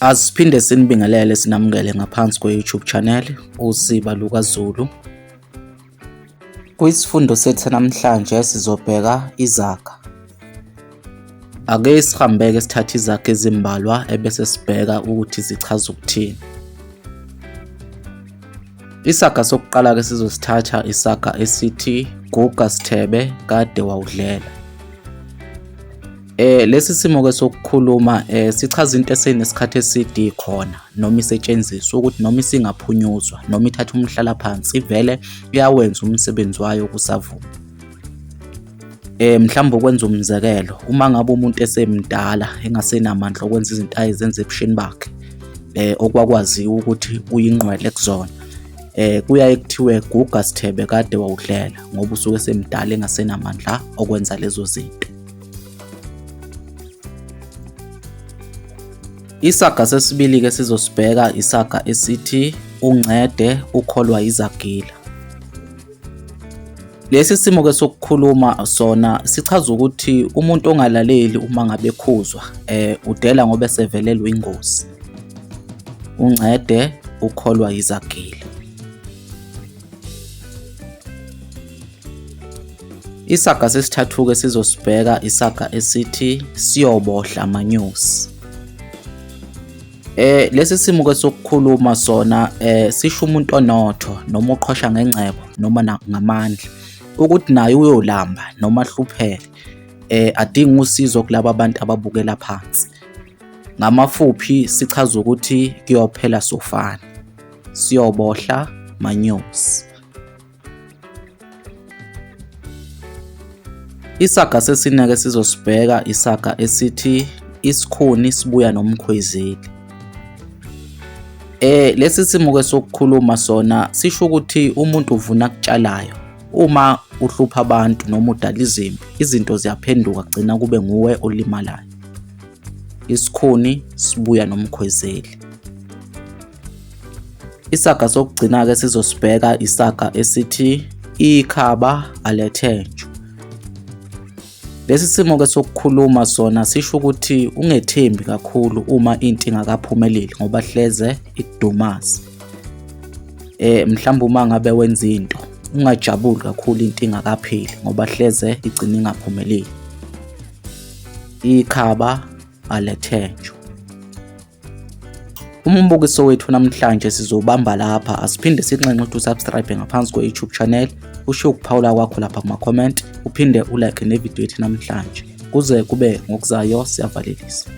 Asiphinde sinibingelele sinamukele ngaphansi kwe-YouTube channel Usiba LukaZulu. Kwisifundo sethu namhlanje sizobheka izaga. Ake sihambeke sithathe izaga ezimbalwa ebese sibheka ukuthi zichaza ukuthini. Isaga sokuqala-ke sizosithatha isaga esithi guga sithebe kade wawudlela. Lesi simo ke sokukhuluma sichaza into esenesikhathi eside ikhona noma isetshenziswa ukuthi noma isingaphunyuzwa noma ithatha umhlalaphansi ivele iyawenza umsebenzi wayo kusavuma. Mhlawumbe ukwenza umzekelo, uma ngabe umuntu esemdala engasenamandla okwenza izinto ayezenza ebusheni bakhe, okwakwaziwa ukuthi uyingqwele kuzona, kuyaye kuthiwe guga sithebe kade wawudlela ngoba usuke esemdala engasenamandla okwenza lezo zinto. Isaga sesibili-ke sizosibheka isaga esithi uncede ukholwa yizagila. Lesi simo-ke sokukhuluma sona sichaza ukuthi umuntu ongalaleli uma ngabe ekhuzwa udela ngoba esevelelwe ingozi. Uncede ukholwa yizagila. Isaga sesithathu-ke sizosibheka isaga esithi siyobohla manyosi. Lesi simo ke sokukhuluma sona sisho umuntu onotho noma oqhosha ngengcebo noma ngamandla ukuthi naye uyolamba noma ahlupheke adinga usizo kulaba bantu ababukela phansi. Ngamafuphi sichaza ukuthi kuyophela sofana. Siyobohla manyosi. Isaga sesine-ke sizosibheka isaga esithi isikhuni sibuya nomkhwezeli. Lesi simo-ke sokukhuluma sona sisho ukuthi umuntu uvuna akutshalayo. Uma uhlupha abantu noma udala izimpi, izinto ziyaphenduka kugcina kube nguwe olimalayo. Isikhuni sibuya nomkhwezeli. Isaga sokugcina-ke sizosibheka isaga esithi ikhaba alethenjwa. Lesi simo-ke sokukhuluma sona sisho ukuthi ungethembi kakhulu uma into ingakaphumeleli ngoba hleze ikudumaze. Mhlawumbe uma ngabe wenza into ungajabuli kakhulu into ingakapheli ngoba hleze igcine ingaphumeleli. Ikhaba alethenjwa. Umbukiso wethu namhlanje sizobamba lapha. Asiphinde sinxenxe ukuthi usubscribe ngaphansi kwe-YouTube channel, ushiye ukuphawula kwakho lapha kuma-comment, uphinde ulike nevidiyo yethu namhlanje. Kuze kube ngokuzayo, siyavalelisa.